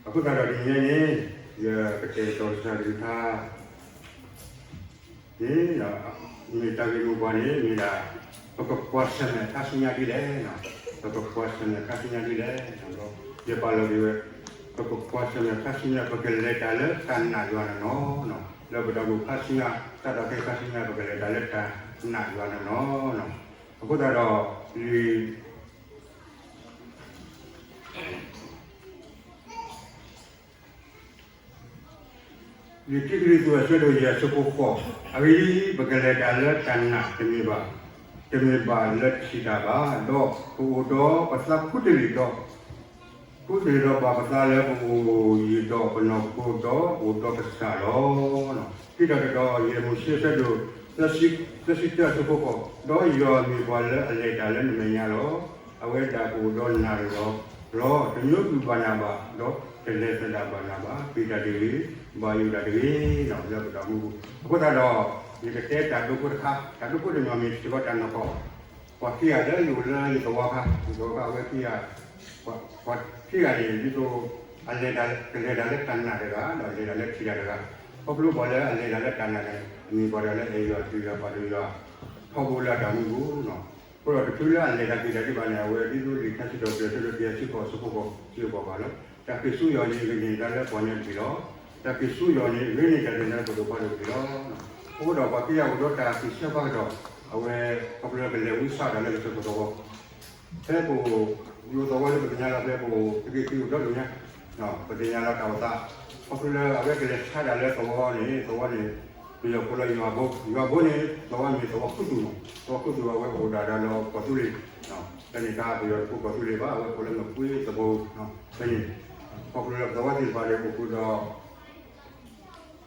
အဃိသတးဒီးတနံၤအံၤန့ၣ် ယကတဲာ်ကတီၤကစၢ်ကလုၢ်ကထါ န့ၣ် မ့ၢ်တၢ်ဂ့ၢ်မိၢ်ပှၢ်န့ၣ် မ့ၢ်ဒၣ် ပကကွၢ်ဆၢၣ်မဲာ်ခါဆူညါဒ်လဲၣ်, ပကကွၢ်ဆၢၣ်မဲာ်ခါဆူညါဒ်လဲၣ်, ဒီးယပာ်လီၤက့ၤဝဲ ပကကွၢ်ဆၢၣ်မဲာ်ခါဆူညါ ပကလဲၤတၢ်လၢတၢ်နာ်ယွၤနီၢ်နီၢ်, လၢပတၢ်အိၣ်ဖှိၣ်ခါဆူညါ တၢ်ဒီးခဲခါဆူညါ ပကလဲၤတၢ်လၢတၢ်နာ်ယွၤနီၢ်နီၢ်, အဃိသတးဒီး လံာ် လံာ်ခံကရံၣ်သူးအဆၢဒိၣ်ယဲၢ်အဆၢဖိဃိး, အဂ့ၢ်ဒ်အံၤ, ပကလဲၤတၢ်လၢတၢ်နာ်တမ့ၢ်ဘၣ်, တမ့ၢ်ဘၣ်လၢထံၣ်တၢ်ဘၣ်, ဒီးပအိၣ်ဒီးပသးခူတလ့ၢ်ဒီး, ခူတလ့ၢ်ဒီးဘၣ်ပသးလၢပအိၣ်ယံၤဒီးပနီၢ်ခိဒီးအိၣ်ဒီးကစၢ်လီၤ. ခံတီၤတတီၤ ယဲၢ်မိၤၡ့အဆၢဒိၣ် သၢဆံတၢအဆၢဖိဃိး, ဒီးယွၤမ့ၢ်ပှၤလၢအလဲၤတၢ်လၢနမဲာ်ညါလီၤ. အဝဲဒၣ်ကအိၣ်ဒီးနၤတဂၤလီၤ. တညိကွံာ်ဘၣ်နၤဘၣ်, ဒီးတလဲၤသဒၣ်ဘၣ်နၤဘၣ်. ပျံၤတၢ်တဂ့ၤ, ဘၣ်ယိၣ်တၢ်တဂ့ၤ, လၢပတၢ်မူပူၤ. အဃိသတးဒီး ယကတဲတၢ်ဒိဖိတခါ, တၢ်ဒိဖိတမံၤမ့ၢ်စ့ၢ်ကီးတၢ်နီၢ်ကီၢ်, ပှၤခံဂၤလၢယအိၣ်လၢယသဝီခါ, ယသဝီခါအဝဲခံဂၤ ပှၤခံဂၤန့ၣ် ဒ်သိး အလဲၤတၢ် ကလဲၤတၢ်လၢတၢ်နာ်တဂၤ ဒီးလဲၤတၢ်လၢထံၣ်တၢ်တဂၤ, ခီဖျိပှၤလၢအလဲၤတၢ်လၢတၢ်နာ်န့ၣ် အမ့ၢ်ပှၤတဂၤလၢအဲၣ်ယွၤ တုၤယွၤ ပာ်ဒိၣ်ယွၤ ထီဘိလၢအတၢ်မူပူၤ, အဃိဒီးတချုးလၢအလဲၤတၢ်က့ၤတၢ်ဒံးဘၣ်န့ၣ် အဝဲဒ်သိးလံာ်ထါစံးထီၣ်ပတြၢၤအဆၢဒိၣ်တဆံဃိးအဆၢဖိဃိး စံးဘၣ်ပှၤလီၤ. တၢ်က့ၤဆူယွၤန့ၣ် ဂ့ၤန့ၢ်တၢ်လၢပှၤန့ၣ်တက့ၢ်လီၤ. တၢ်က့ၤဆူယွၤန့ၣ် ဂ့ၤန့ၢ်တၢ်လၢပဒိၣ်ပှၤန့ၣ်တက့ၢ်လီၤ. အဃိဒီးပှၤခံဂၤအိၣ်ဒီးတၢ်သ့ၣ်ဆၢဖးကဒီး, အဝဲ ခီဖျိလၢကလဲၤဝံဆၣ်တၢ်လၢကစၢၢ်ခိၣ်သဝီ ဖဲပအိၣ် ယိၤသဝီလၢပသ့ၣ်ညါလီၤ ဖဲပအိၣ် သုးက့ခံအိၣ်ဒီဒိၣ်ညါ, ပသ့ၣ်ညါလီၤတၢ်အိၣ်သး, ခီဖျိလၢအဝဲကလဲၤဆါတၢ်လၢသဝီန့ၣ် သဝီန့ၣ် ပယီၤဖိလၢယွၤဘိ, ယွၤဘိန့ၣ် သဝီမ့ၢ်သဝီခူသူၣ်မး, သဝီခူသူၣ်အဝဲအိၣ်ဒၣ်ဒီးကီၢ်သူလ့ၤ, ဖဲန့ၣ်တၢ်ပယီၤတဖိကီၢ်သူလ့ၤဘၣ် အဝဲအိၣ်လၢမကွ့သဘိ, ဖဲန့ၣ် ခီဖျိလၢပသဝီသ့ၣ်တဖၣ်န့ၣ် အိၣ်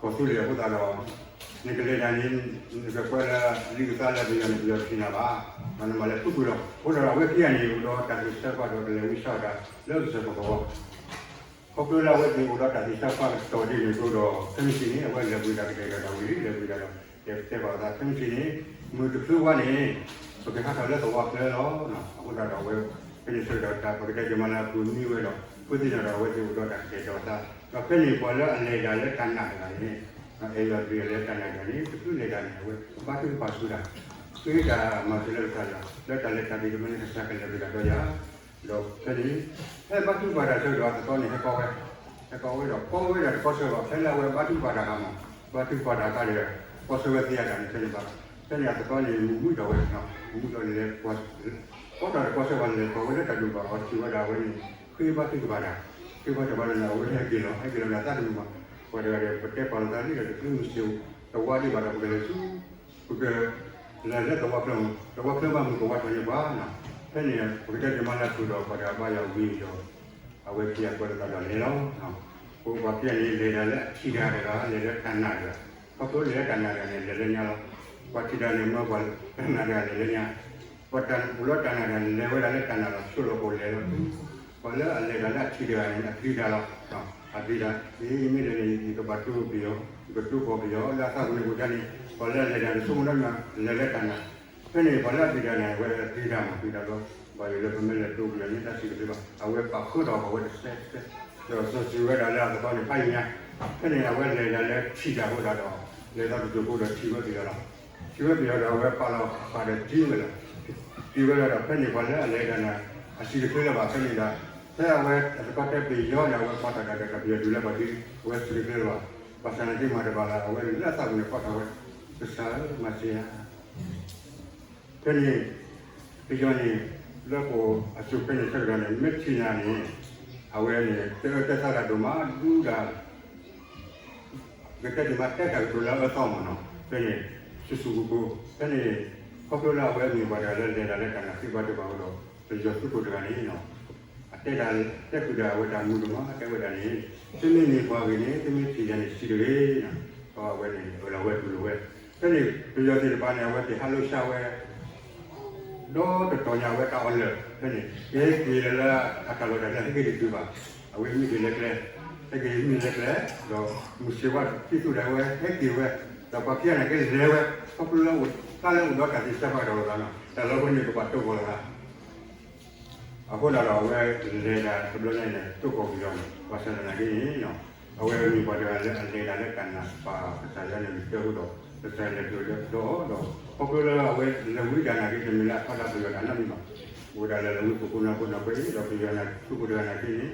ဃုာ်ဒီး ကီၢ်သူလ့ၤအဃိသတးဒီး နကလဲၤတၢ်န့ၣ် နကကွဲးလၢလံာ်ကသါလၢပယီၤန့ၣ် ပယီၤတထံၣ်နၤဘၣ်, နမၤလၢခူသူၣ်လီၤ. အဃိဒီးအဝဲခံဂၤန့ၣ် အိၣ်ဒီးတၢ်သ့ၣ်ဆၢဖးကဒီးကလဲၤဝံဆၣ်တၢ်လၢကစၢၢ်ခိၣ်သဝီ, ခီဖျိလၢအဝဲသ့ၣ်အိၣ်ဒီးတၢ်သ့ၣ်ဆၢဖးကဒီးဒ်န့ၣ်အဃိဒီး ခဲမုၢ်ဆ့ၣ်န့ၣ် အဝဲလဲၤပှ့ၤတၢ်ကတဲာ်ကတီၤတၢ်ဝံၤလံ လဲၤပှ့ၤတၢ်ဒီး တဲတဲဘၣ်အသး ခဲမုၢ်ဆ့ၣ်န့ၣ် မုၢ်တချုးဝါန့ၣ် ပကဟးထီၣ်လၢသဝီကျဲလီၤ. အဃိသတးဒီးအဝဲ ဖဲန့ၣ်ဆၢကတီၢ်တၢ် ပကတဲတ့ၢ်မးလၢအပူၤနွံဝဲဒီး အဃိသတးဒီးအဝဲသ့ၣ်အိၣ်ဒီးတၢ်ကတဲာ်ကတီၤအသး, ဒီးဖဲန့ၣ်ပှၤလၢအလဲၤတၢ်လၢတၢ်နာ်တဂၤန့ၣ် အဲၣ်ယွၤတဂ့ၤလၢတၢ်နာ်တဂၤန့ၣ် တချုးလဲၤတၢ်န့ၣ် အဝဲဘါထုကဖၣ်ဆူတၢ်, ဃ့တၢ်မၤစၢၤလၢကစၢ်ယွၤ လၢတၢ်လဲၤတၢ်က့ၤတမံၤန့ၣ် ကစၢ်ကလဲၤပှ့ၤတၢ်ဒီးယၤ, ဒီးဖဲန့ၣ် ဖဲဘါထုကဖၣ်တၢ်ဆၢကတီၢ်အသကိးန့ၣ် ဟဲကီဝဲ, ဟဲကီဝဲဒီး ကီဝဲဒၣ်တကီဆၢဘၣ် ဖဲလၢအဝဲဘါထုကဖၣ်တၢ်အခါမး, ဘါထုကဖၣ်တၢ်အခါဒီး ကီဆၢဝဲသ့အတၢ်န့ၣ် ဖဲန့ၣ်ဘၣ်, ဖဲန့ၣ်အသကိးန့ၣ် မုာ်မုာ်ထီၣ်ဝဲ, မုာ်မုာ်ထီၣ်လဲၤ ကီတၢ်တကီဆၢဘၣ်လဲၤကီဝဲလၢတၢ်ဒိၣ်ဘၣ်အီၤ ထံၣ်ဝဲဒၣ်အဝဲန့ၣ် ဃ့ဘါထုကဖၣ်တၢ်, ဃ့ဘါထုကဖၣ်တၢ်န့ၣ် အဝဲဟဲက့ၤလီၤ ဟဲက့ၤလီၤဒီးအသးတမုာ်ဘၣ်, ပှၤတဂၤဒီး ပတဲပာ်လီၤသးလံဒီး တချုးမုၢ်ဆ့ၣ်တဝါဒံးဘၣ်ဒီး ပကလဲၤဆူ ပက လဲၤလၢသဝီချၢမး သဝီချၢဘၣ်မုၢ်ကဝါထီၣ်န့ၢ်ပှၤ, ဖဲန့ၣ် ပကတဲတ့ၢ်မးလၢအပူၤဒီး ပှၤတဂၤဘါယွၤဝံၤဒီး အဝဲခံဂၤကွဲးလိာ်သးဒီးလဲၤလီၤ. ပှၤခံဂၤန့ၣ် လဲၤတၢ်လၢအထံၣ်တၢ်တဂၤ လဲၤလၢတၢ်နာ်တဂၤ, ခီဖျိလဲၤလၢတၢ်နာ်တဂၤန့ၣ် လဲၤလၢညါလီၤ. ပှၤထံၣ်တၢ်န့ၣ် မၢပှၤတၢ်နာ်တဂၤလဲၤလၢညါ, ပှၤတၢ်အိၣ်လၢတၢ်နာ်တဂၤန့ၣ် လဲၤဝဲဒၣ်လၢတၢ်နာ်လီၤ ဆိးလီၤကိးလဲၤလီၤ. ပှၤလၢအလဲၤတၢ်လၢအထံၣ်တဂၤန့ၣ် အပျံၤတၢ်လီၤ. အပျံၤတၢ် ယမ့ၢ်လဲၤန့ၣ် ယကဘၣ်တိၢ်ပယီၤ, ယကတိၢ်ကီၢ်ပယီၤ လၢအသးပူၤန့ၣ်အိၣ်ဒၣ်န့ၣ် ပှၤလၢအလဲၤတၢ်န့ၣ် ဆိကမိၣ်ဒီးမး လဲၤလၢတၢ်နာ်, ဖဲန့ၣ် ပှၤလၢအပျံၤတၢ်န့ၣ် အဝဲပျံၤတၢ်မး ပျံၤတၢ်ဒီး ဘၣ်ယိၣ်လၢပမ့ၢ်လဲၤတိၢ်ပယီၤန့ၣ် တၢ်စံးတသ့ဘၣ် အဝဲပာ်ဃုာ်ဒီးပဝဲတစဲးစဲး, ဒီးစီၤစုၤဝဲဒၣ်လၢအသကိးန့ၣ် ဖးယံၤညါ, ဖဲန့ၣ် အဝဲလဲၤဒၣ်လၢထံၣ်တၢ်အဃိဒၣ်ဒီး လဲၤသးတစိၢ်ဖိဒီးထံၣ်ဝဲပယီၤလီၤ. ထံၣ်ဝဲပယီၤဒီး အဝဲပာ်လီၤဃာ်ဒီးတံၤဝဲလီၤ. တံၤဝဲလီၤဒီး ဖဲန့ၣ်ပှၤလၢအလဲၤတၢ်န့ၣ် အစံးတချုးလၢၤဘၣ် ဖဲန့ၣ်ဒီး ဖဲအဝဲအသကိးတဲပယီၤန့ၣ် အဝဲကွၢ်ထီၣ်တၢ်ဒီးတၢ်ပယီၤဒုးလၢပှၤဒုး အဝဲစံးတချုးလၢၤဘၣ်. ဘၣ်ဆၣ်န့ၣ်သ့ၣ်မၤတဘၣ်လၢၤ အဝဲန့ၣ်လၢအသးပူၤန့ၣ် ကွၢ်ထီၣ်ဝဲ ကစၢ်ဧၢ မၤစၢၤယၤ ဖဲန့ၣ် ပယီၤန့ၣ် လၢပှၤအစိၤဖဲန့ၣ်ဆၢကတီၢ်န့ၣ် မ့ၢ်ထံၣ်နၤန့ၣ် အဝဲန့ၣ် တအၢတသးတၢ်ဒိၣ်မးဒူဒၣ် ကတဲတ့ၢ်မးတဲတၢ်ကတိၤလၢအအၢသီမးနီၤ ဖဲန့ၣ် ဆူၣ်ဆူၣ်ကိၢ်ကိၢ် ဖဲန့ၣ် ခီဖျိလၢအဝဲမ့ၢ်ပှၤတဂၤလၢလဲၤတၢ်လၢတၢ်နာ်သ့ဘၣ်ဒိဘၣ်အဃိဒီး ပယီၤသုးခိၣ်တဂၤန့ၣ်နီၤ အတဲတၢ်တဲဃုာ်ဒီးအဝဲတၢ်မုာ်ဒိၣ်မး တဲဝဲဒၣ်န့ၣ် သုမ့ၢ်မ့ၢ်ပှၤဂ့ၤန့ၣ် သုမ့ၢ်ထံၣ်ယၤန့ၣ် စံးတဂ့ၤနီၤ အဝဲန့ၣ် အၢၣ်လီၤဝဲတူၢ်လိာ်ဝဲ ဖဲန့ၣ် ပယီၤသ့ၣ်တဖၣ်န့ၣ် အဝဲသ့ၣ်ဟးလိၤဆှးဝဲ ဒီတတီၤညါအဝဲတၢ်အီၣ်လၢာ် ဖဲန့ၣ် ကဟဲက့ၤလၢလၢအတၢ်လီၢ်တၢ်ကျဲ ဟဲက့ၤတတုၤဘၣ် အဝဲမ့ၢ်က့ၤလၢကျဲ ဟဲက့ၤမ့ၢ်လၢကျဲ ဒီးမုၢ်ဆ့ၣ်ဝါတံၢ်သူၣ်ဒၣ်ဝဲ ဟဲက့ၤဝဲ ဒီးပှၤခံဂၤန့ၣ်ကလဲၤဝဲ ခီဖျိလၢအိၣ်သးလၢအိၣ်ဒီးတၢ်သ့ၣ်ဆၢဖးကဒီးလိာ်သးနီၤ တၢ်လၢအဝဲန့ၣ်ကဘၣ်တိၢ်ကီၢ်လိာ်သး အဃိသတးဒီး အဝဲလဲၤတၢ်တဘျီညါအံၤန့ၣ် တိၢ်ကီၢ်ပယီၤန့ၣ် ဘၣ်ဆၣ်သနာ်က့န့ၣ် အဝဲမ့ၢ်ပှၤတဂၤလၢအလဲၤတၢ်လၢတၢ်နာ်ပာ်ကစၢ်ယွၤန့ၣ် ကတၢၢ်ဃိဒီး ကစၢ်ယွၤလဲၤကျၢၤဒီး ခီဖျိလၢအဝဲလဲၤဝံတၢ်နာ်က့ တမ့ၢ်လၢအထီဒါပယီၤတၢ်နီတမံၤဘၣ်. အိၣ်ဝဲဒၣ်လၢအဝဲခိၣ်ဖိနီၢ်ဖိနီၢ်ခွဲအံၤ ဒီးပယီၤန့ၣ် သုးခိၣ်တဂၤနာ်က့န့ၣ်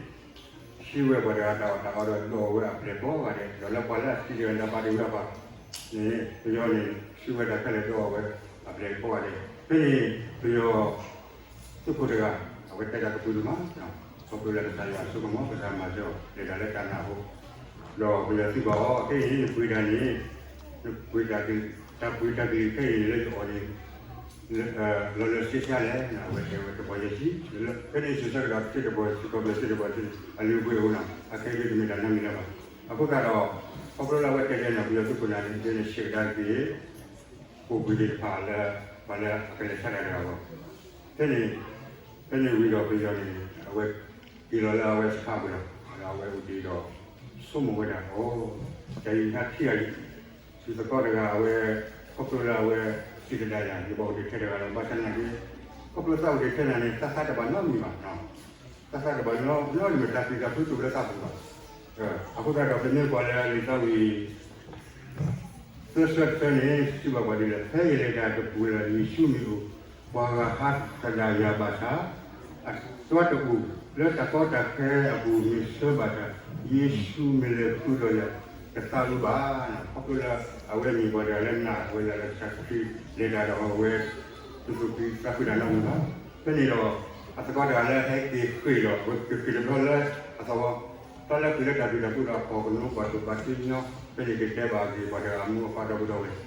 ဟံးဝဲပှၤတဂၤတၢ်အီၣ်တၢ်အီဒီးဒိးဝဲအပျဲၢ်ကိးဂၤဒဲး ဒီးလၢပှၤလၢအစံးတဂၤန့ၣ် ပာ်တ့ၢ်ဝဲအပှၤန့ၣ် ပယီၤန့ၣ် ဟံးဝဲတၢ်ခဲလၢာ်ဒိးဝဲအပျဲၢ်ကိးဂၤဒဲး ဖဲန့ၣ် ပယီၤ သုးခိၣ်တဂၤ အဝဲတဲတၢ်ကပုာ်တမး ခီဖျိလၢကစၢ်ယွၤအစိကမီၤ ကစၢ်မၤစၢၤအီၤ လဲၤတၢ်လၢတၢ်နာ်အဃိ ဒီးပယီၤစံးဘၣ်အီၤ ခဲအံၤန့ၣ် နပှ့ၤတၢ်န့ၣ် နပှ့ၤတၢ်က တၢ်ပှ့ၤတၢ်ကလံၤခဲအံၤန့ၣ် လၢယအီၣ်န့ၣ် လီၤလၢဆံးဆံးလဲၣ်န့ၣ် အဝဲတဲဝဲတပီၤယဲၢ်ဆံ ဖဲန့ၣ်စံးဆၢကဒီး တဆံတပီၤ စံးခီဖျိတဆံတပီၤန့ၣ် အလုၢ်အပှ့ၤအဃိန့ၣ် အခဲအံၤတမ့ၢ်တၢ်နီတမံၤလၢၤဘၣ်. အဃိသတးဒီး ခီဖျိလၢအဝဲတဲဒ်န့ၣ် ပယီၤသုးခိၣ်န့ၣ် ဒ်န့ၣ် ဆှၢကဒါက့ၤ ကိၣ်ပှ့ၤသ့ၣ်တဖၣ်လၢ ပှၤလၢအကလဲၤဆါတၢ်တဂၤအဂီၢ် ဖဲန့ၣ် ဖဲန့ၣ်ဝံၤဒီးပယီၤန့ၣ် အဝဲက့ၤလီၤလၢအဝဲစခါပူၤလီၤ. ဒီးအဝဲအိၣ်တ့ၢ်ဒီး ဆိကမိၣ်ဝဲဒၣ်အီၤ တၢ်အံၤဟဲထံၣ်အီၤ ထံသကိးတဂၤအဝဲ ခီဖျိလၢအဝဲ စံးတဒၣ်ယၤ ယဘၣ်အိၣ်တ့ၢ်ထဲတဂၤလီၤ. ဘၣ်ဆၣ်သနာ်က့ ခီဖျိသးအိၣ်တ့ၢ်ထဲန့ၣ်န့ၣ် သးသးတဘၣ်နီတမံၤဘၣ်. သးသးတဘၣ်နီတမံၤ တၢ်ပျံၤတၢ်ဖုးတအိၣ်လၢသးပူၤဘၣ်. အဃိသတးဒီး ပမ့ၢ်ကွၢ်လၢလံာ်သးဝံၣ် သၢဆၢတဆၢန့ၣ် စံးဘၣ်ပှၤဒ်လဲၣ်, ဖဲယလဲၤတၢ်တပူၤလၢ် ယ့ၣ်ၡူးမံၤအိၣ်, ပှၤဂၤဟးသဒၣ်ယၤဘၣ်ဆၣ်, အသွါတအိၣ်, လၢတၢ်ကီတၢ်ခဲအပူၤမ့ၢ်ဆၢဘၣ်ဆၣ်, ယ့ၣ်ၡူးမ့ၢ်လဲၤဃုာ်ဒီးယၤ တသးအုးဘၣ်. ခီဖျိလၢ အဝဲမ့ၢ်ပှၤတဂၤလၢနာ်ဝဲဒၣ်လၢကစၢ်ခရံာ် လဲၤတၢ်ဒီးအဝဲ တသူၣ်ဖှံသးဖှံတၢ်နီတမံၤဘၣ်. ဖဲန့ၣ်ဒီး အသကိးတဂၤလၢဟဲက့ၤဃ့ၢ်ဒီး အဝဲက့ၤဃ့ၢ်တဘျီလၢအသဝီ တၢ်လၢဃ့ၢ်လၢတၢ်ဘျုးတၢ်ဖှိၣ်ဒီးအဖီခိၣ် ကနိပှၤဒိၣ်ဘၣ်တ့ၢ်ညီ, ဖဲန့ၣ်ကတဲဘၣ်က့ၤပှၤတဂၤအမိၢ်အပၢ်ဒီပုၢ်ဒီဝဲၢ်,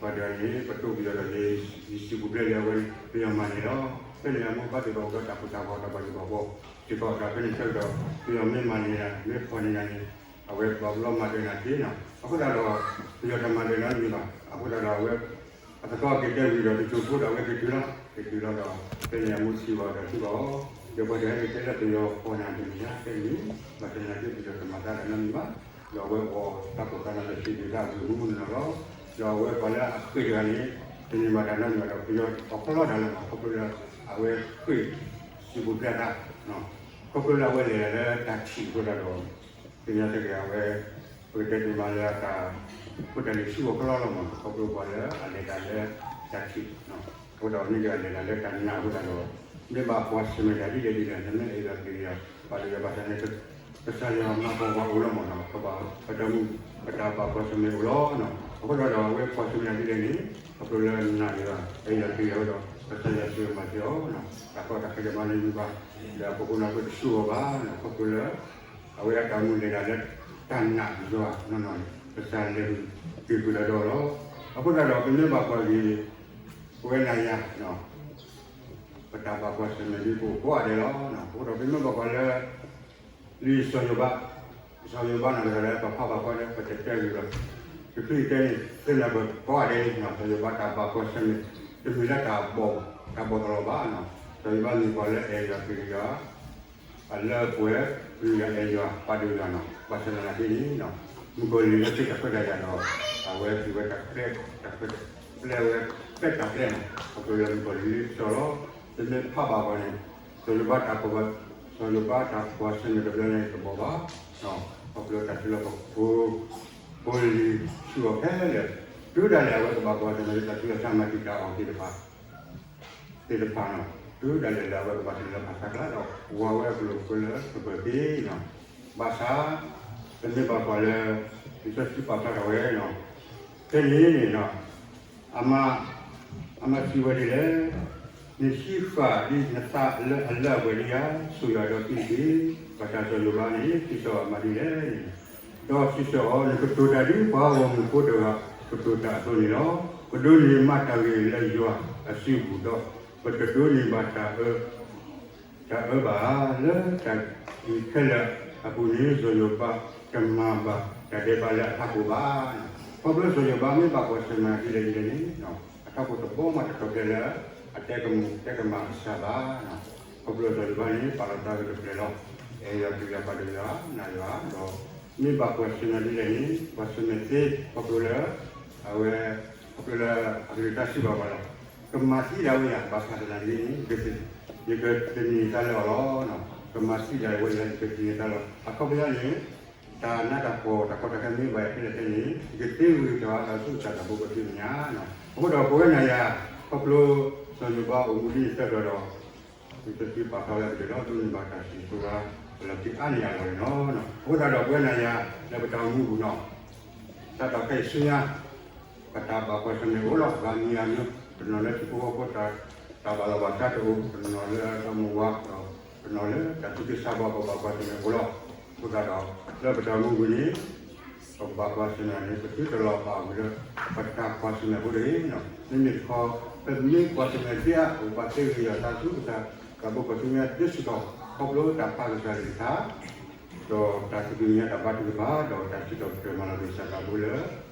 ပှၤတဂၤန့ၣ် ပတိၢ်ပယီၤဒီး ယစံၣ်ပူၤဖျဲးလံအဝဲန့ၣ် ပယီၤမၤန့ၢ်လီၤ. ဖဲန့ၣ်အမိၢ်အပၢ်သ့ၣ်တဖၣ် အိၣ်ဒီးတၢ်ဃူတၢ်ဖိးတၢ်ဘၣ်ယိၣ်ဘၣ်ဘှီ စ့ၢ်ကီးဒီး ဖဲန့ၣ်ဆၢကတီၢ် ပယီၤမ့ၢ်မၤန့ၢ်နၤ မ့ၢ်ဖီၣ်န့ၢ်နၤန့ၣ် အဝဲဘၣ်ဘျီမၤဒၢးနၤတက့ၢ်နီၤ. အဃိသတးဒီး ပယီၤတမၤဒၢးနၤတမံၤဘၣ်. အဃိသတးဒီးအဝဲ အသကိးက့ၤတဲဝံၤဒီး တစိၢ်ဖိဒီးအဝဲက့ၤတုၤလီၤ. က့ၤတုၤလီၤဒီး ဖဲန့ၣ်အမိၢ်စံးဘၣ်ဒီးစံးဘၣ်အီၤ, ဒီးပှၤတဂၤအံၤတဲလၢပယီၤဖီၣ်နၤတမ့ၢ်ဧါ, တဲန့ၣ် ဘၣ်ဆၣ်သနာ်က့ပယီၤတမၤတၢ်တၢ်နီတမံၤဘၣ်. ဒီးအဝဲအိၣ်တၢ်ကိၢ်တၢ်နးလၢစံးဘျုးတၢ်အဘျုးမုၢ်မုၢ်နီၢ်နီၢ်လီၤ. ဒီးအဝဲပှၤလၢအဃ့ၢ်တဂၤန့ၣ် တန့ၢ်ဘၣ်တၢ်နီတမံၤဘၣ်ဒီး ပယီၤအီၣ်ဖီလီၤတၢ်လၢမၤ ခီဖျိလၢ အဝဲဃ့ၢ် စံၣ်ပူၤဖျဲးတၢ် ခီဖျိလၢအဝဲလဲၤတၢ်လၢတၢ်ထံၣ်အဃိသတးဒီး သ့ၣ်ညါတဂ့ၤ အဝဲ ပကတဲဒ်မးလၢအတၢ် ဖိတၢ်လံၤဆူအီၤဖီလီၤလီၤမး ခီဖျိပှၤလၢအလဲၤတၢ်လၢတၢ်ထံၣ် အဃိဒီးမ့ၢ်ကလဲၤတၢ်လၢတၢ်နာ်အဃိသတးဒီး မ့ၢ်ဘၣ်ကွၢ်ဆၢၣ်မဲာ်တၢ်ဒ်လဲၣ်ဒ်လဲၣ် နမ့ၢ်အဲၣ်ယွၤကွံာ်ယွၤ ပာ်ဒိၣ်ယွၤဘၣ်ဆၣ်န့ၣ် ကစၢ်ယွၤမၤပှၤပှၤအိၣ်လီၤမးနီၤ ပတၢ်မူ ပတၢ်ဘၣ်ကွၢ်ဆၢၣ်မဲာ်အိၣ်လီၤနီၤ အဃိသတးဒီး အဝဲကွၢ်ဆၢၣ်မဲာ်တၢ်ဒ်လဲၣ်န့ၣ် ခီဖျိလၢနာ်ယွၤ အဲၣ်ယွၤကွံာ်ယွၤအဃိဒီး ကစၢ်ယွၤဆိၣ်ဂ့ၤမၤစၢၤအီၤ တၢ်ကီတၢ်ခဲတမၤန့ၢ်မုာ်ဘၣ် ဒီးအဖိခွါနီၢ်ဖိတဆူၣ်အီၤဘၣ်နီၤ ခီဖျိလၢ အဝဲအတၢ်အိၣ်မူလဲၤတၢ်လၢတၢ်နာ်ယွၤနီၢ်နီၢ်န့ၣ် ကစၢ်လဲၤဃုာ်က့ၤဃုာ်ဒီးဒီးလီၤ. အဃိသတးဒီး ပမ့ၢ်ဘၣ်ကွၢ်က့ၤ ပဝဲနၤယၤ ပတၢ်ဘၣ်ကွၢ်ဆၢၣ်မဲာ်ဒ်ပအိၣ်ကိးဂၤဒဲးလီၤ. အဃိဒီးပမ့ၢ်ဘၣ်ကွၢ်လၢ လံာ်စီၤယိၤဘး, စီၤယိၤဘးန့ၣ်ဒီးလၢပဖးဘၣ်ကွၢ်ဒီး ပတတဲဂ့ၤလီၤ. တချုးတဲန့ၣ် သ့ၣ်ညါပကိးဂၤဒဲးန့ၣ် စီၤယိၤဘးတၢ်ဘၣ်ကွၢ်ဆၢၣ်မဲာ် တမ့ၢ်လၢတၢ်ဘီၣ် တၢ်ဘီၣ်ကလီၤဘၣ်နီၤ. စီၤယိၤဘးမ့ၢ်ပှၤလၢအဲၣ်ယွၤကွံာ်ယွၤ အလၢအပှဲၤ ပျံၤယွၤအဲၣ်ယွၤ ပာ်ဒိၣ်ယွၤနီၤ. ဘၣ်ဆၣ်သနာ်က့န့ၣ် မုၣ်ကီၤလံၢ်လၢတၢ်ခွဲးတၢ်ယာ်ဒီး အဝဲပျံၤဝဲတၢ်ခွဲး တၢ်ခွဲးတၢ်ပျဲဝဲ ပဲတၢ်ပျဲနီၤ. ခီဖျိလၢမုၣ်ကီၤလံၢ်လၢကစီၣ်လီၤ. ပမ့ၢ်ဖးဘၣ်ကွၢ်န့ၣ် စီၤယိၤဘးတၢ်ကွၢ် စီၤယိၤဘးတၢ်ကွၢ်ဆၢၣ်မဲာ်တဘျီန့ၣ်တဘီၣ်ဘၣ်. ခီဖျိတၢ်စုလီၢ်ခီၣ် ဖိလံၤဆူၣ်အီၤခဲလၢာ် တုၤဒၣ်လဲာ်အဝဲကဘၣ်ကွၢ်ဆၢၣ်မဲာ်လၢတၢ်စုလီၢ်တၢ်မၤတံာ်တာ်အီၤသ့ၣ်တဖၣ် သ့ၣ်တဖၣ်နီၤ တုၤဒၣ်လဲာ်လၢအဝဲကဘၣ်တ့ၢ်လၢပှၤဆါကျါဒီး ဝၤဝဲအကျိၤအကျဲလၢကပၢၤသ့နီၤ. ဘၣ်ဆၣ် ပမ့ၢ်ဘၣ်ကွၢ်လၢ လံာ်စီဆှံပာ်ဖျါထီၣ်ဝဲနီၤ ဖဲန့ၣ်န့ၣ်နီၤ အမါ အမါစံးဝဲဒ်လဲၣ်, နဟံးဃာ်ဒ်နသးလၢအလၢအပှဲၤဒံးဧါ, ဆိၣ်ယွၤဒီးသုတက့ၢ်. ဘၣ်ဆၣ်စီၤယိၤဘးန့ၣ် စံးဆၢအီၤမၤဒ်လဲၣ်န့ၣ် ဒီးစံးဆၢအီၤ, နကတိၤတၢ်ဒ်ပှၤဂီၢ်မုၢ်ဖိတဂၤကတိၤတၢ်အသိးန့ၣ်လီၤ. ပဒိးန့ၢ်မးတၢ်ဂ့ၤလၢယွၤအစုပူၤဒီး ပတဒိးန့ၢ်ဘၣ်တၢ်အၢ တၢ်အၢဘၣ်ဧါ. လၢတၢ်အံၤခဲလၢာ်အပူၤန့ၣ် စီၤယိၤဘးတမၤဘၣ်တၢ်ဒဲးဘးလၢအထးခိၣ်ဘၣ်. ခီဖျိစီၤယိၤဘးမ့ၢ်ဘၣ်ကွၢ်ဆၢၣ်မဲာ်ဒ်လဲၣ်ဒ်လဲၣ်န့ၣ် အထးခိၣ်တဘီမးတထီၣ်ဖျဲးလၢ အတဲကမူၣ်တဲကမၣ်ကစၢ်ဘၣ်. ခီဖျိစီၤယိၤဘးန့ၣ် ပာ်လီၤသးဂ့ၤတဖျၢၣ်လီၤ. အဲၣ်ယွၤကွံာ်ယွၤ ပာ်ဒိၣ်ယွၤ နာ်ယွၤဒီး မ့ၢ်ဘၣ်ကွၢ်ဆၢၣ်မဲာ်ဒ်လဲၣ်န့ၣ် ကွၢ်ဆၢၣ်မဲာ်သ့ ခီဖျိလၢ အဝဲ ခီဖျိလၢအကလုၢ်တၢ်စံးဘၣ်ပှၤလီၤ. ကမၤသံဒၣ်ဝဲယၤ ဘၣ်ဆၣ်သနာ်က့န့ၣ် ကသ့ ယကသန့ၤသါလၢအီၤလီၤ. ကမၤသံဒၣ်ဝဲယၤ ယကသန့ၤသါလီၤ. အခီပညီန့ၣ် တၢ်နးတၢ်ဖှီၣ်တၢ်ကီတၢ်ခဲမ့ၢ်ဘၣ်ယၤခဲလၢာ်ခဲဆ့န့ၣ် ယကသ့ဝံၤတၢ်အါတၢ်ဆူတၢ်သးဘိပှၤသ့ၣ်မဲာ်ညါ, အဃိဒီးပဝဲနၤယၤ ခီဖျိ စီၤယိၤဘးအိၣ်မူဒ်န့ၣ်ဆၢကတီၢ်ဒီး ယတသ့ပာ်ဖျါလၢပတဒီးဒိးန့ၢ်ဘၣ်တၢ်စံးဖိဂၤ လီၤတံၢ်အါန့ၢ်အလီၢ်န့ၣ်လီၤ. အဃိသတးဒီးပဝဲနၤယၤ လၢပတၢ်အိၣ်မူပူၤနီၤ စးထီၣ်ခဲအံၤဆူညါ ပတၢ်ဘၣ်ကွၢ်ဆၢၣ်မဲာ်အိၣ်လီၤ. ဂၤမံၤဂၤမံၤ တနီၤလၢထံဖိကီၢ်ဖိတၢ်ဘၣ်လီၤဘၣ်ဆါတအိၣ်, တနီၤလၢတၢ်မုၢ်ဝါဒီး တနီၤလၢတၢ်သူၣ်က့သးပှၢ် ပဘၣ်ကွၢ်ဆၢၣ်မဲာ်အိၣ်လီၤ. အဃိသတးဒီး လၢပတၢ်အိၣ်မူပူၤန့ၣ် ပကဘၣ်ကွၢ်ဆၢၣ်မဲာ်န့ၣ် ပသုတလီၤဘၣ်ဝံၤလၢ ပတၢ်ကွၢ်ဆၢၣ်မဲာ်ဖိတဂ့ၤ. မ့မ့ၢ်တခီ ပမ့ၢ်ကွၢ်ဆၢၣ်မဲာ်ဒ်အအိၣ် ပှၤသ့ဂ့ၤယၤသးဆူကစၢ် သးဘိပှၤသ့ၣ်မဲာ်ညါသ့စ့ၢ်ကီး ခီဖျိတၢ်ပာ်ကစၢ်လံာ်ကထါ ဒီးတၢ်သူၣ်ဖှံသးညီတၢ်ဘါထုကဖၣ် ဒီးတၢ်စံးထီၣ်ပတြၢၤမၤလၤက့ၤကစၢ်သးဘိလၢ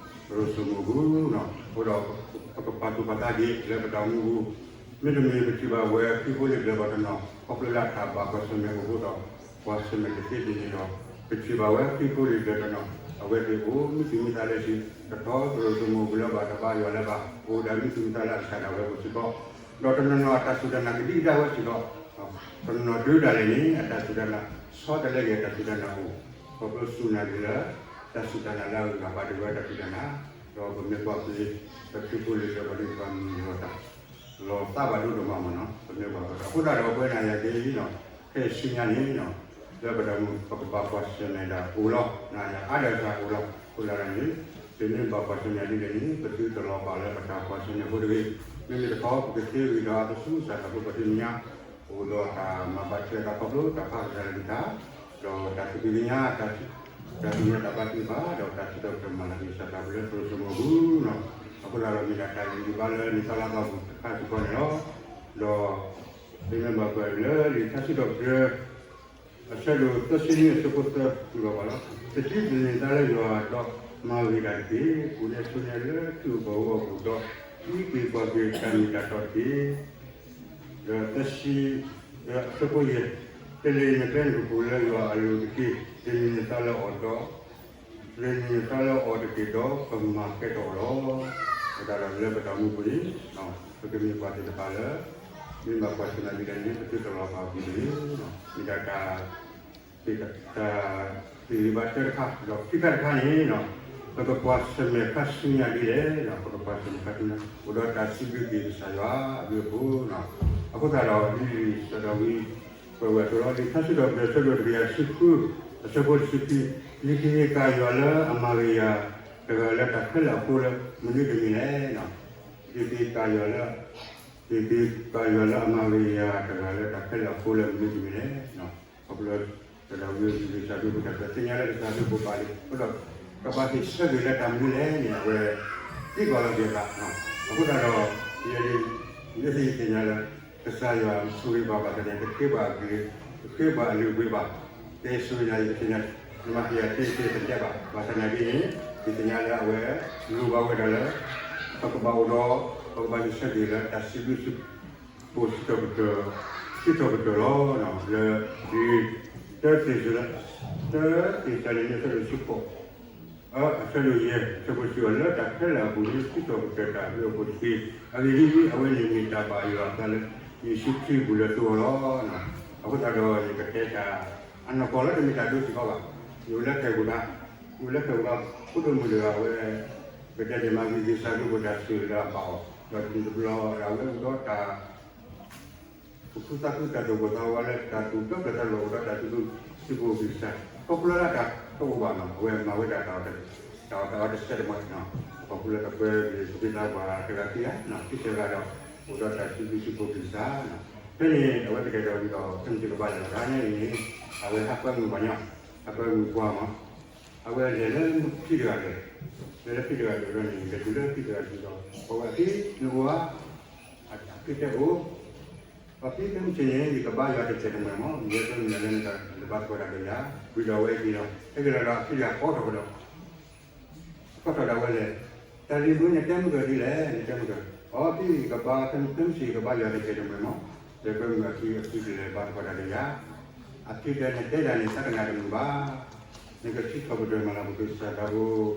ပရိစိၤမိၢ်ပူၤနီၤ. အဃိဒီး ပကပာ်သူၣ်ပာ်သးဒ်လၢပတၢ်အိၣ်မူပူၤ မ့တမ့ၢ်ပထံၣ်ဘၣ်ဝဲခံဖိလံၤဘျၢၣ်ဘၣ်တနီၤ ခီဖျိလၢတၢ်ဘၣ်ကွၢ်ဆၢၣ်မဲာ်အိၣ်အဃိဒီး ကွၢ်ဆၢၣ်မဲာ်တသ့ဒ်န့ၣ်ဒီး ပထံၣ်ဘၣ်ဝဲခံဖိလံၤဘျၢၣ်တနီၤ အဝဲသ့ၣ်အိၣ်မံသူၣ်မံသးလၢ တထီၣ်ပရိစိၤမိၢ်ပူၤလၢဘၣ်တၢ်ဘါယွၤလၢၤဘၣ် အိၣ်ဒၣ်မံသူၣ်မံသးလၢအကစၢ်ဒၣ်ဝဲအပူၤစ့ၢ်ကီး ဒီးတနီၤနီၤအတၢ်စူၢ်တၢ်နာ်ကဒံကဒါဝဲစ့ၢ်ကီး တနီၤနီၤတုၤဒၣ်လဲာ်န့ၣ် အတၢ်စူၢ်တၢ်နာ် ဆီတလဲက့ၤအတၢ်စူၢ်တၢ်နာ်အိၣ် ခီဖျိစူၢ်နာ်က့ၤလၢ တၢ်စူၢ်တၢ်နာ်လၢအဂၤဘၣ်ဒိဝဲတၢ်စူၢ်တၢ်နာ် ဒီးပမ့ၢ်ကွၢ်က့ၤ ပထံဖိလံၤဘျၢၣ်ဘၣ်ဒ်ပှၤမံၤလီၤတၢ် လီၤသးဘၣ်ဒိဒိၣ်မးမးနီၤ ပမ့ၢ်ကွၢ်ကဒီး အဃိသတးဒီးပဝဲနၤယၤက့ၤနီၤ ခဲအံၤဆူညါန့ၣ်နီၤ လၢပတၢ်အိၣ်မူ ပကဘၣ်ကွၢ်ဆၢၣ်မဲာ်ဒၣ်အိၣ်လီၤ နၤယၤအါဒၣ်တၢ်အိၣ်လီၤ အဃိသတးဒီးန့ၣ် ပမ့ၢ်ဘၣ်ကွၢ်ဆၢၣ်မဲာ်ဒ်လဲၣ်န့ၣ် ပသုတလီၤဘၣ်လၢပတၢ်ကွၢ်ဆၢၣ်မဲာ်ဖိတဂ့ၤ မ့မ့ၢ်တခီ ပကသ့ဝံၤဒီးအါတၢ်ဆူကစၢ်သးဘိပှၤသ့ၣ်မဲာ်ညါ အိၣ်ဒီးတၢ်မၤဘၣ်ထွဲသးခီဖျိတၢ်ပာ်ကစၢ်လံာ်ကထါ ဒီးတၢ်သူၣ်ဖှံသးညီ တၢ်သူၣ်ဖှံသးညီတၢ်ဘါထုကဖၣ် ဒီးတၢ်စံးထီၣ်ပတြၢၤမၤလၤက့ၤကစၢ်သးဘိလၢပရိစိၤမိၢ်ပူၤနီၤ အဃိသတးဒီးမ့ၢ်ဒၣ်တၢ်ဂံၢ်ဘါလၢနံၣ်သီလါသီပူၤတခါစ့ၢ်ကီးန့ၣ်လီၤ. ဒီး ပမ့ၢ်ဘၣ်ကွၢ်လၢလံာ်ထါစံးထီၣ်ပတြၢၤ အဆၢဒိၣ်သၢဆံနွံအဆၢဖိသၢ ကွၢ်လီၤဘၣ်လီၤ. တသံသန့ၤသးလၢယွၤဒီးမၤဂ့ၤတၢ်တက့ၢ်. ပူၤန့ၢ်ဆိန့ၢ်လၢထံဂုၤကီၢ်ဂၤအပူၤဒီး အံးက့ၤကွၢ်က့ၤတၢ်မ့ၢ်တၢ်တီတက့ၢ်. ဒီးသၢဆံ အဆၢဖိယဲၢ်, တလ့ၣ်နပဲနကပိၤလၢယွၤအလိၤတက့ၢ်. တန့ၤနသးလၢအီၤဒီး တန့ၤနသးလၢအီၤတက့ၢ်ဒီး ပမၤကဲထီၣ်အီၤလီၤ. အဃိသတးဒီးလၢပတၢ်အိၣ်မူပူၤန့ၣ် ပကမ့ၢ်ပှၤသ့ၣ်တဖၣ်လၢ မ့ၢ်ဘၣ်ကွၢ်ဆၢၣ်မဲာ်ဒ်လဲၣ်န့ၣ် ပသုတလီၤဘၣ်ဝံၤတဂ့ၤ. မ့ၢ်ဒၣ်တၢ် တၢ်သ့ၣ်ဂံၢ်ဘါတၢတခါ ဒီးခံခါတခါန့ၣ် ပကကွၢ်ဆၢၣ်မဲာ်ခါဆူညါဒ်လဲၣ်, ပကကွၢ်ဆၢၣ်မဲာ်ခါဆူညါ အိၣ်ဒီးတၢ်စံးဘျုးက့ၤကစၢ်ယွၤအဘျုးအဖှိၣ်. အဃိသတးဒီး ဒ်လံာ်စီၤဒၤဝံး ကွဲးဝဲအသိးလီၤ. လံာ်ထါစံးထီၣ်ပတြၢၤ အဆၢဒိၣ်တကယၤတဆံဃု အဆၢဖိတဆံခံ, ယကဟ့ၣ်က့ၤယွၤလၢအမၤဂ့ၤယၤတဂၤလၢတၢ်ခဲလၢာ်အဃိလၢမနုၤတမံၤလဲၣ်. ယကဟ့ၣ်က့ၤယွၤလၢ ယကဟ့ၣ်က့ၤယွၤလၢအမၤဂ့ၤယၤတဂၤလၢတၢ်ခဲလၢာ်အဃိလၢမနုၤတမံၤလဲၣ်. ခီဖျိ စီၤဒၤဝံးအဂံၢ်စၢ်ဒိၣ်ပတၢ်သ့ၣ်ညါလၢကစၢ်ဒၣ်ဝဲပာ်လံ, အဃိဒီး ကဘၣ်ဟ့ၣ်ဆၢက့ၤလၢတၢ်မနုၤလဲၣ်န့ၣ် အဝဲ သံကွၢ်လီၤက့ၤအသး. အဃိသတးဒီး ယ ယသ့ၣ်ညါလၢ ကစၢ်ယွၤဆိၣ်ဂ့ၤပှၤဘၣ်ဆၣ်သနာ်က့ တဃ့ဘၣ်အကလုၢ် တဃ့ဘၣ်အလုၢ်အပှ့ၤဘၣ်. ကဲဆိၣ်ဂ့ၤယၤ ယသ့ၣ်ညါ နမၤက့ၤယၤသ့သ့တကဲဘၣ်. ဘၣ်ဆၣ်သနာ်က့န့ၣ် ယသ့ၣ်ညါလၢအဝဲ လိၣ်ဘၣ်ဝဲဒၣ်လၢ ပကဘၣ်အိၣ်ဒီး ပကဘၣ်ဟ့ၣ်ဆၢက့ၤလၢတၢ်စံးဘျုးစံး ဖိစံးထီၣ်ပတြၢၤ စံးထီၣ်ပတြၢၤလီၤ. လၢ တၢ တၢသ့းစၤလနံ အဆၢဒိၣ်တဆံဃိး အဆၢဒိၣ်ယဲၢ် အဆၢဖိတဆံဃိး လၢတၢ်ခဲလၢာ်အပူၤန့ၣ် စံးထီၣ်ပတြၢၤတၢ်အဘျုးအဖှိၣ်တက့ၢ်. အဂ့ၢ်ဒ်အံၤ အဝဲန့ၣ်မ့ၢ်တၢ်ဘၣ်ယွၤအသးလၢ ယ့ၣ်ၡူးခရံာ်အပူၤလၢသုဂီၢ်လီၤ. အဃိသတးဒီး ယကတဲတၢ် အနီၢ်ကီၢ်လၢတမ့ၢ်တၢ်ဒိစ့ၢ်ကီးဘၣ်. ယအိၣ်လၢခဲၣ်ပူၤတၢ် ယအိၣ်လၢခဲၣ်ပူၤတၢ် ဖိဒိၣ်မုၣ်တဂၤဝဲ ကတဲဒ်မၤဂ့ၤက့ၤကစၢ်ဒၣ်ဝဲပတၢ်ဆိၣ်ဂ့ၤလၢအဘၣ်အီၤ ဒီးတနံၤတဘျီ အဝဲအိၣ်ဒီးတၢ် သူၣ်ခုသးခုတၢ်သူၣ်ပိၢ်သးဝးလၢတၢ်သူၣ်တီပျီၤသးလီၤ အိၣ်ဒီးတၢ်စံးဘျုးစံးဖှိၣ်က့ၤကစၢ် ခီဖျိလၢတၢ်တအိၣ်ဘၣ်နီၤ အဝဲမၤဝဲဒၣ်တၢ်အီၣ်တၢ်အီတစဲးတမှဲၤနီၤ ခီဖျိလၢကပၢၤက့ၤသူၣ်က့သးပှၢ်တဂၤခံဂၤနီၤ ခံဆဲးဂၤဒီး အိၣ်ဒီးတၢ်စံးဘျုးစံးဖှိၣ်က့ၤကစၢ်နီၤ ဖဲန့ၣ် အဝဲကတဲာ်ကတီၤဒီး ဖဲန့ၣ်တကဘၣ်လၢၤဘၣ်တၢ်န့ၣ်န့ၣ် အဝဲဟးကွဲမုာ်ပှၤညီ ဟးကွဲမုာ်ပှၤမး အဝဲလဲၤလၢဖံတဂၤဒီး လဲၤလၢဖံတဂၤဒီးန့ၣ် လဲၤတုၤလၢဖံတဂၤဒီး ပဝဲအဖံနအိၣ်ဧါ အဖံတဲအိၣ် ပှၤဖံဖဲမုၢ်ဆ့ၣ်န့ၣ် ယကဘါယွၤတစဲးတမှဲၤမး ယဲၢ်ဖဲမုၢ်နၤလၢနကဘါသကိးတၢ်ဒီးယၤ ဝံၤဒီးအဝဲဟဲက့ၤလီၤ ဟဲက့ၤလီၤဒီးအဖံတဂၤကိးထီၣ်ကဒီး ကိးထီၣ်ဒၣ်ဝဲလဲၣ် တၢ်လံၤမုၢ်နတဲမုၢ်ကီၢ်ဒ်လဲၣ် နတဲမုၢ်ကီၢ် အီဖံကဘါဖဲမုၢ်ဆ့ၣ်ကဘါယွၤတစဲးတမှဲၤမး ယဲၢ်ဖဲမုၢ်အဖံအဖံကလဲၤဘါသကိးတၢ်ဒီးယၤ အဖံတဲနတဲဒၣ်န့ၣ် သးတနၢ်တမုာ်ဘၣ် နကစံးထီၣ်ပတြၢၤမၤလၤကပီၤကစၢ်တၢ်အိၣ်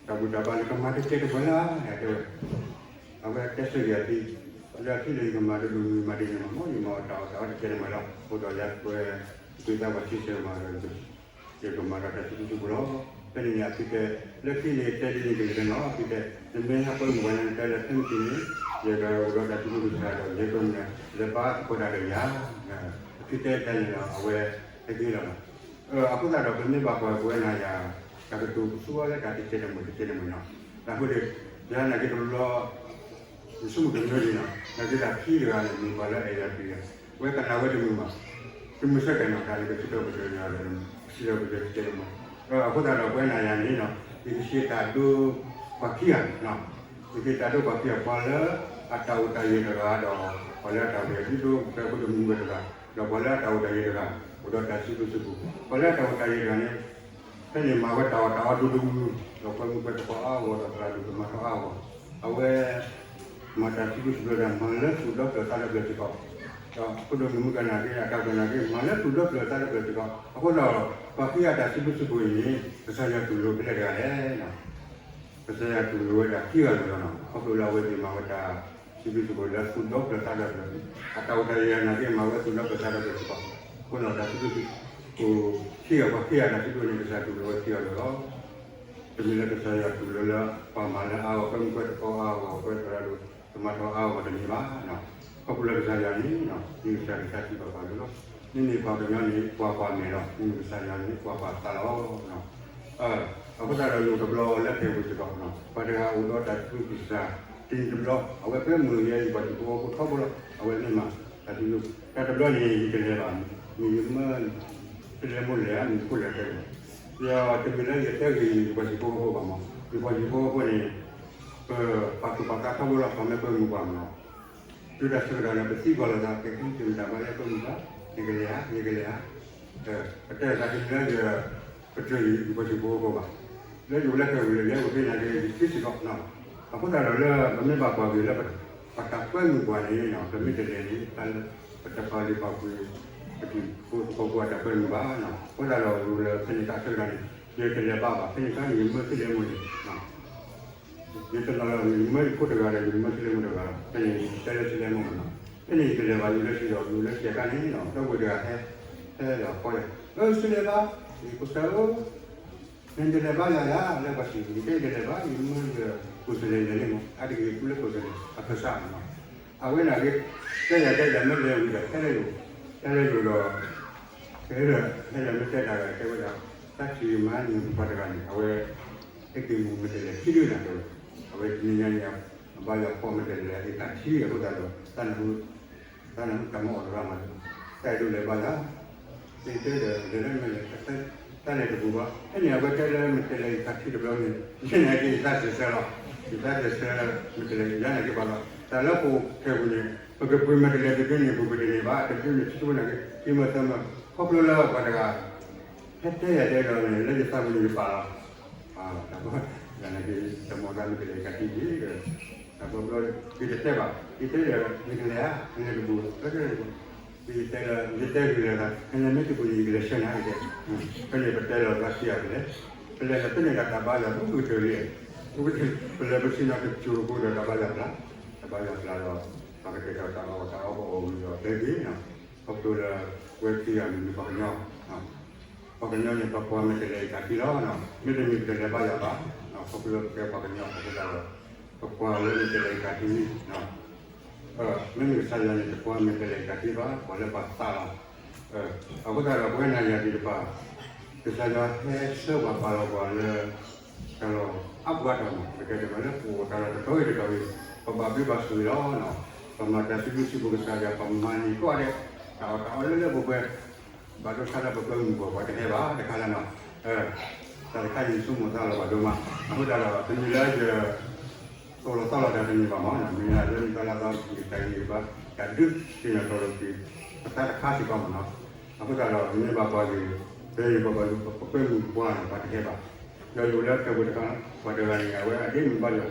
တၢ်ဘူၣ်တၢ်ဘါ နကမၤတစဲးတမှဲၤလၢ တဲဝဲ အဝဲတဲဆၢက့ၤအဖံ လၢခံန့ၣ် ယကမၤတဒိၣ်မုၢ်မၤဒ်န့ၣ်မး မ်ယမၤအီၣ်တၢ်အီၣ်တၢ်အီတကဲန့ၣ်မးလီၤ. အဃိဒီးယကွဲး ယကွဲးသးပှၤဆံဆဲးမးဒီး ယကမၤဒီးတၢ်စံးဘျုးစံးဖှိၣ်လီၤ. ဖဲန့ၣ်န့ၣ် အဖံတဲ လၢခံန့ၣ် တဲဒ်န့ၣ်ကလဲာ်နီၤ အဖံတဲ, နမ့ၢ်ဟဲကွဲမုာ်ပှၤန့ၣ် နတဲလၢဖဲန့ၣ်န့ၣ် ယကအိၣ်ဒီးတၢ်စံးဘျုးကစၢ်ဒီး ယကမၤလၢပၢ်သကိးတၢ်ဒီးယၤ, အဖံတဲတဲန့ၣ်ဒီး အဝဲဟဲက့ၤလီၤလီၤ. အဃိသတးဒီး ပမ့ၢ်ဘၣ်ကွၢ်ပဝဲနၤယၤ တၢ်ကတိၤပသူအီၤလၢတၢ်တကဲန့ၣ်မး တကဲန့ၣ်မးနီၤ. တၢ်ဃိဒီး ယၤနာ်က့တဘျီ ယဆိကမိၣ်တမံၤန့ၣ်နီၤ နာ်က့တၢ်ခံတဂၤန့ၣ် မ့ၢ်ပှၤလၢအဲၣ်ယၤတဂၤ ဝဲကနၣ်ဝဲတမုာ်ဘၣ်, တမုာ်ဆၢကဲနီၤ တၢ်န့ၣ်ကစံးထီၣ်ပတြၢၤယၤဒီး စံးထီၣ်ပတြၢၤတကဲန့ၣ်မး. အဃိသတးဒီး ပဝဲနၤယၤန့ၣ်နီၤ ယကဟ့ၣ်တၢ်ဒိပှၤခံဂၤ, ယကဟ့ၣ်တၢ်ဒိပှၤခံဂၤ ပှၤလၢအတၢ်အိၣ်တၢ်ယၢၤတဂၤဒီး ပှၤလၢအတၢ်အိၣ်တၢ်ယၢၤဒ်သိး ပတၢ်ဖိတမုၢ်ဝဲတဂၤ ဒီးပှၤလၢအတၢ်အိၣ်တၢ်ယၢၤတဂၤ အိၣ်ဒီးတၢ်စံးဘျုးစံးဖှိၣ် ပှၤလၢအတၢ်အိၣ်တၢ်ယၢၤတဂၤန့ၣ် ဖဲန့ၣ်မၤဝဲတၢ်အီၣ်တၢ်အီဒိၣ်ဒိၣ်မုၢ်မုၢ် ဒီးကွဲမုာ်ကွဲသကိးအါဂီၢ်ဒီးသရၣ်ဒိၣ်ကမၤထီၣ်အါဂီၢ်, အဝဲ မၤတၢ်စံးဘျုးစံးဖှိၣ်ဒီး မၤလၢသူၣ်ဒီဖျၢၣ်သးဒီဖျၢၣ်စ့ၢ်ကီး, ဒီးဖိဒိၣ်မုၣ်မုၣ်ကနၣ်က့ အတၢ်ကနၣ်က့ မၤလၢသူၣ်ဒီဖျၢၣ်သးဒီဖျၢၣ်စ့ၢ်ကီး, အဃိဒီး ပှၤခံဂၤတၢ်စံးဘျုးစံးဖှိၣ်အံၤန့ၣ် ကစၢ်ယွၤတူၢ်လိာ်ဖဲလဲၣ်တဂၤလဲၣ်. ကစၢ်ယွၤတူၢ်လိာ်ဝဲဒၣ်ခံဂၤလီၤလီၤနီၤ, ခီဖျိလၢအဝဲသ့ၣ်မၤဝဲတၢ်စံးဘျုးစံးဖှိၣ်လၢသူၣ်ဒီဖျၢၣ်သးဒီဖျၢၣ်, အတၢ်အိၣ်တၢ်ယၢၤနာ်က့ မၤဝဲသူၣ်ဒီဖျၢၣ်သးဒီဖျၢၣ်စ့ၢ်ကီး, အဃိဒီးတၢ်စံးဘျုးစံးဖှိၣ် ခံဂၤပှၤခံဂၤတၢ်စံးဘျုးန့ၣ် ကစၢ်ယွၤတူၢ်လိာ်ဝဲခံဂၤလီၤလီၤ. တမ့ၢ်လၢကစၢ်ယွၤတူၢ်လိာ်လၢ ပှၤမၤလၢအါဂီၢ် ကွဲမုာ်ကွဲသကိးအါဂီၢ် ကွဲသရၣ်ဒိၣ်ကမၤထီၣ်အါဂီၢ်တမ့ၢ်ဘၣ်. ခီဖျိလၢကစၢ်ယွၤန့ၣ် မ့ၢ်ကစၢ်ယွၤတၢ်စံးဘၣ်ပှၤလီၤလီၤ, မ့မ့ၢ်ပှၤကညီန့ၣ် ပှၤပှၤမဲာ်လီၤ, မ့မ့ၢ်ကစၢ်ယွၤန့ၣ် ပှၤပှၤသးလီၤ. အဃိသတးဒီးလိၣ်တဘျီလၢခဲပူၤစ့ၢ်ကီး ပှၤတဂၤအိၣ်ဒီးတၢ်စံးဘျုးကစၢ် တနံၤတဘျီ အဝဲကွဲမုာ်ယဲ ယပှၤဟံၣ်ဖိဃီဖိထီဘိလီၤ, အဝဲမ့ၢ်မၤတၢ်စံးဘျုး တၢ်တဘျီန့ၣ် ယတလဲၤဘၣ်, မ့ၢ်ယမၢ တလဲၤမိၢ်လဲၤဧါ မ့ၢ်ယဖိလဲၤတဲလီၤ, ယတမ့ၢ်လၢယတဲဂ့ၤယပှၤဟံၣ်ဖိဃီဖိဘၣ်မး, ယပှၤဟံၣ်ဖိဃီဖိန့ၣ် ပပာ်သူၣ်ပာ်သးထီဘိလီၤ, ပှၤမ့ၢ်ကွဲမုာ်ပှၤမး တုၤတၢ်ဆၢကတီၢ်န့ၣ် ပသံကွၢ်လိာ်သး ကဲကဲမ့ၢ်တၢ်ဘၣ်လဲၣ် ကွဲမုာ်ဘၣ်, ယကလဲၤဧါ ယကလဲၤဧါ, ပတဲသးတမ့ၢ်လၢယ ပတြၢၤယပှၤဟံၣ်ဖိဃီဖိဘၣ်, လၢယအိၣ်လၢခဲပူၤလၢယဟဲအိၣ်ဖဲန့ၣ်က့ၤ ယထံၣ်စ့ၢ်ကီး, အဃိသတးဒီးလၢပမ့ၢ်ဘၣ်ကွၢ်က့ၤလၢ ပတၢ်ကွဲမုာ်ပှၤန့ၣ် ပမ့ၢ်တလဲၤန့ၣ် တၢ်လၢ ပတပာ်လုၢ်ပာ်ပှ့ၤ ပဟံၣ်ဖိဃီဖိအတၢ်ကွဲမုာ်ဘၣ်, အဃိသတးဒီး အိၣ်လၢဖဲန့ၣ်တၢ်ဆၢကတီၢ်န့ၣ် ယတလဲၤဘၣ်ဘၣ်, ဖဲန့ၣ်ခါန့ၣ် ယမၢသုလဲၤမိၢ်လဲၤ ယတနီၤလီၤ ယမၢယဖိတဂၤဒီး ယမၢသုလဲၤမိၢ်တဂၤလီၤ, ဖဲန့ၣ်ယတဲလၢသုလဲၤမိၢ်မးနီၤ, ဖဲန့ၣ်ယတလဲၤဘၣ် ယအိၣ်လၢဟံၣ်ဒီး ယအိၣ်လၢဟံၣ်အခါန့ၣ်နီၤ ဒီပုၢ်ဝဲၢ်တဂၤဟဲ ဟဲဒီးဖီယၤ, အၢ သုလဲၤဘၣ်, ယကိးစၢ်ဧၢ, နတလဲၤဘၣ်ယၤယၤ လၢပှၤ ယတဲယတလဲၤဘၣ် ယမၢယကိးစၢ်လဲၤလဲၤန့ၣ်မး အါတက့ၢ်ဃူလၢကိးစၢ်လဲၤ အခၢၣ်စးမးနီၤ, အဝဲန့ၣ်က့ တဲယၤတဲယၤမ့ၢ်လဲၤဝံၤဒီး ထဲလဲၣ်ယိာ် ထဲလဲၣ်ယိာ်ဒီး ကဲဒီး ဟဲဒီးမ့ၢ်တဲတၢ်ဂၤ တဲဝဲဒၣ် တၢ်ထံၣ်မၤန့ၣ် ပှၤတဂၤန့ၣ် အဝဲ ဟဲက့ၤမူးမ့ၢ်တဲလဲၣ်ထံဒၣ်နၤတဲဝဲ, အဝဲတနံၤညါန့ၣ် အဘါယွၤဖီမ့ၢ်တဲလဲၣ် အသးထံအဃိသတးဒီး တၢ်နၢ်ဟူ တၢ်နၢ်ဟူတၢ်မၤအီၣ်တရၣ်မး, တၢ်အဲၣ်ဒိးလဲၤဘါယွၤ တဲတဲဒီး လဲၤလၢမ့ၢ်လဲၤ တၢ်လဲၤတပူၤဘၣ်, ဖဲန့ၣ် အဝဲတဲလၢမ့ၢ်တဲလဲၣ် ယသးထံတဘျီန့ၣ် ယနာ်က့ယသးစဲးဆၢလီၤ, ယသးစဲးဆၢ မ့ၢ်တဲလဲၣ် ယနာ်က့ဘၣ်လီၤ, တၢ်လၢပအိၣ်ခဲပူၤန့ၣ် ပကပှ့ၤမ့ၢ်တဲလဲၣ်တဒုန့ၣ် ပပှ့ၤတန့ၢ်ဘၣ်, တဒုန့ၣ် ထံတဝဲနာ်က့ ဟံးမ့ၢ်သၢမ့ၢ် ခီဖျိလၢပှၤတဂၤ ဟဲတဲယၤတဲဒီးန့ၣ် လၢယသးပူၤန့ၣ်ယပာ်လီၤ, တၢ်ဘီ ယနာ်က့ တမီၢ်သးမ့ၢ်တဲလဲၣ် ယသးထံက့ၤဒီး တၢ်ဘီဘျီ ယတတဲဘၣ်, ယတဲဒီး နကလဲၤဧါ နလဲၤတပူၤ တဲတဲတပူၤ ယတဲလၢ ယတဲဂ့ၤလၢသး နလဲၤမ့ၢ်တပူၤန့ၣ် ယကလဲၤဆှၢနၤ ယတဲ, ဖဲန့ၣ်ပတဲလီၤသးခံဂၤကလဲၤ, ပလဲၤလီၤဖဲန့ၣ်ဒီး တၢ်ဘါယွၤဘူးကတၢၢ်လံ, ပလဲၤပဆ့ၣ်နီၤတစိၢ်ဖိဒီး တၢ်ဘါယွၤပျၢ်, တၢ်ဘါယွၤပျၢ်ဒီး ပှၤကတဲာ်ကတီၤတၢ်အီၣ်တၢ်အီပအီၣ်ဝံၤဒီး တဲဂ့ၤနီၤ, ခီဖျိလၢ ပဝဲခံဂၤမ့ၢ်ပှၤကညီ ပှၤကညီန့ၣ် ပကွၢ်မ့ၢ်တဲလဲၣ်ယသးထံလီၤ, မ့တမ့ၢ်ပတလဲၤဘါယွၤဘၣ်, ခီဖျိလၢပကဲပှၤကညီအဃိသတးဒီး ပကွၢ်လၢမ့ၢ်တဲလဲၣ်ယသးထံ, မ့မ့ၢ်ကစၢ်ယွၤန့ၣ် တကွၢ်မ့ၢ်တဲလဲၣ်ယသးထံဘၣ်, ကွၢ်လၢပှၤသးလီၤ, အဃိသတးဒီး ပဝဲနၤယၤသ့ၣ်တဖၣ် ကစၢ်ယွၤဟဲဆှၢပှၤပာ်လီၤပှၤလၢ တၢ်လီၢ်အါပူၤအါတီၤမး, ပတဲတမံၤလၢပအိၣ်တၢ်လီၢ်တတီၤဂ့ၤတတီၤဂ့ၤ, ပဘၣ်ဘျုးဘၣ်ဆိၣ်ဂ့ၤလီၤ, ပမၤတၢ်စံးဘျုးစံးဖှိၣ်ကစၢ်ယွၤ ပမၤန့ၢ်ကိးဂၤဒဲး တၢ်အီၣ်တၢ်အီလၢလၢပှဲၤပှဲၤ ဘၣ်ဒိဆါလၢပကွဲမုာ်ပှၤ ပှၤတဟဲဘၣ်တခါလၢနီၤ, တၢ်တခါန့ၣ် ယဆိကမိၣ်သးလီၤဘၣ်ဒိမး, အဃိသတးဒီး တမ့ၢ်လၢယ သိၣ်လီၤသီလီၤတၢ်တမံၤဘၣ်မး, မ့ၢ်လၢယမ့ၢ်သးလၢသီ ယတၢ်ဂ့ၤဘၣ် တၢ်ဒုးသ့ၣ်နီၣ်ထီၣ်လိာ်က့ၤ ပသးတခါစ့ၢ်ကီးမးနီၤ, အဃိသတးဒီး မ့ၢ်ဘၣ်ပှၤဂ့ၤ ဖဲယပှၤပကွဲမုာ်ပှၤန့ၣ် ပှၤတဟဲဘၣ်, ဒီးယအိၣ်လၢခဲပူၤတခါ ပှၤတဂၤန့ၣ် အဝဲအဒ့မုၣ်ဘါယွၤ,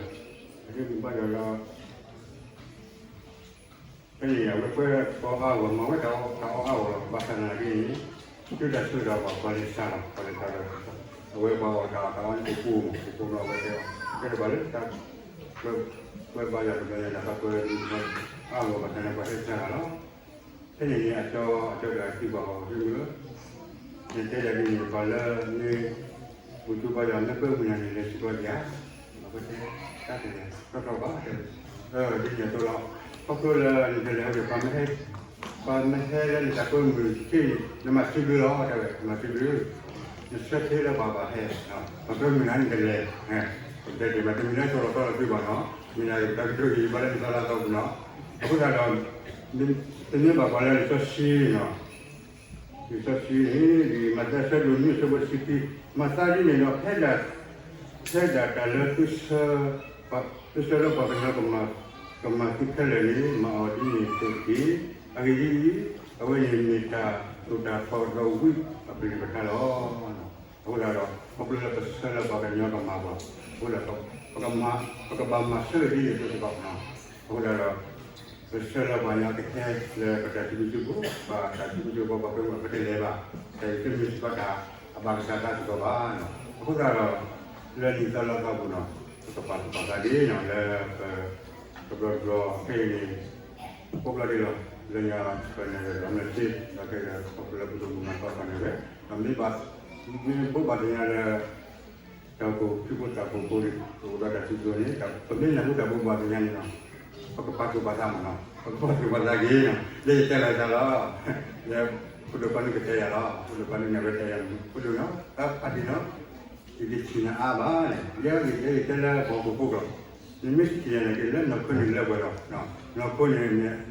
အဒ့မုၣ်ဘါယွၤလီၤ ဖဲန့ၣ် အဝဲကွဲပှၤအါဂီၢ် မၤဝဲတၢ်အီၣ်တၢ်အီအါဂီၢ်လီၤ, ဘၣ်ဆၣ်သနာ်က့န့ၣ် တုၤတၢ်ဆၢကတီၢ်ဘၣ် ပှၤလဲၤစှၤလီၤ, ပှၤလဲၤစှၤဒီး အဝဲပှၤအီၣ်တၢ်အီၣ်တၢ်အီန့ၣ် အိၣ်ကိးမး အိၣ်ကိးမး အဝဲတဲအီၤ ကဲတဘၣ်လၢတၢ် ကွဲဘါယွၤတဘျီညါ တၢ်ဘၣ်ကွဲ အဂီၢ်ဘၣ်ဆၣ်န့ၣ် ပှၤဟဲစှၤဂၤလီၤ. ဖဲန့ၣ်န့ၣ် အကၠီအကၠီတဂၤသံကွၢ်အီၤ ဒ်မုၢ်ဧၢ, နတဲဒ်န့ၣ် ပှၤလၢမ့ၢ် ဘူၣ်ထီၣ်ပှၤယွၤ မ့ၢ်ပၢမုၢ်နၤန့ၣ် လဲၤစံးဘျီယၤ, အဝဲတဲ တၢ်တလဲၤတီတီဘၣ်, ဒ်န့ၣ်အသိးလီၤ. ခီဖျိလၢနတလဲၤဝဲဒီး ပှၤမ့ၢ်ဟဲလၢနတၢ်ပၢမုၢ်နံၤန့ၣ် နမၤစံးဘျုးလီၤ, တဲဝဲ နမၤစံးဘျုး, နဆၢထၢၣ်လၢပှၤဘၣ်ဟဲ, ပှၤပၢမုၢ်နၤန့ၣ်တလဲၤ, ပတဲတ့ၢ်မး တမ့ၢ်လၢသိၣ်လီၤသီလီၤသုဘၣ်နီၤ, မ့ၢ်ဒၣ်တၢ်ကတိၤဟ့ၣ်ယဘၣ်လၢနသးလၢအသီပူၤနီၤ. အဃိသတးဒီး ပမ့ၢ်ဘၣ်ကွၢ်လၢလံာ်စီဆှံနီၤ, လံာ်စီဆှံန့ၣ် မးသဲအဆၢဒိၣ်နွံအဆၢဖိတဆံခံ, မၤသးဒ်န့ၣ်ဒီး ဖဲဒၣ် ဖဲဒၣ်တၢ်လၢ သုဆၢလၢပှၤကညီကမၤသုခဲလၢာ်န့ၣ် မၤအီၤဒ်န့ၣ်အသိးတက့ၢ်. အဂ့ၢ်ဒ်အံၤ, အဝဲန့ၣ်မ့ၢ်တၢ်သိၣ်တၢ်သီဒီးဝံအကလုၢ်ကထါလီၤ. အဃိသတးဒီး ခီဖျိလၢပဆၢလၢပှၤကညီကမၤပှၤ, အဃိဒီး ပကဘၣ်မၤဆၢဂ့ၤဒ်န့ၣ်အသိးစ့ၢ်ကီး, အဃိသတးဒီး ပဆၢလၢပှၤကညီကဟဲလၢပတၢ်စံးဘျုးစံးဖှိၣ်, ဘၣ်တၢ်စံးဘျုးစံးဖှိၣ် ပှၤကမၤပတလဲၤဘၣ်, တၢ်အံၤတမ့ၢ်စ့ၢ်ကီးတၢ်အဘၣ်ကစၢ်သးစ့ၢ်ကီးဘၣ်. အဃိသတးဒီး လၢနံၣ်သီလါသီပူၤနီၤ, ပကပာ်သူၣ်ပာ်သးဒ်နီၤ လၢ တဘျီတဘျီခဲအံၤန့ၣ် ကိးဘျီဒ်လီၤ, လၢညါပနၢ်ဝဲဒီး မ့ၢ်စ့ဒီးခဲအံၤ ခီဖျိလၢပဒိၣ်မုၢ်မၤသီပနၢ်ဝဲ, မ့ၢ်ဘၣ် မ့ၢ်ဘိးဘၣ်သ့ၣ်ညါလၢ တၢ်အိၣ်ဖှိၣ် ထံဖိတၢ်အိၣ်ဖှိၣ်ဖိန့ၣ် ပအိၣ်ဒီးတၢ်စံးဘျုးန့ၣ် ပမ့ၢ်နၢ်ဟူတၢ်ဘိးဘၣ်သ့ၣ်ညါန့ၣ်နီၤ, ပကပာ်သူၣ်ပာ်သးမးနီၤ, ပကပာ်သူၣ်ပာ်သးက့ၤနီၤ, လၢယတဲလီၤယသးလီၤ, လၢဖိဒိၣ်ခွါနုၢ်ကတဲယၤလီၤ, ဖိဒိၣ်ခွါနုၢ်န့ၣ်ဝဲတဲယၤ, ဖိဒိၣ်နီၤ တၢ်ဖးဒံးနီၤ ယကထံၣ်နၤအါဘၣ်န့ၣ်, ယဲယတဲလၢပှၤဟီၣ်ခိၣ်ဖိကျိာ်, နမ့ၢ်ထံၣ်ယၤန့ၣ် က့ၤလၢနီၢ်ခိန့ၣ်လၢပှဲၤလီၤ, နီၢ်ခိန့ၣ် မ့ၢ်ဝဲဒ်လဲၣ်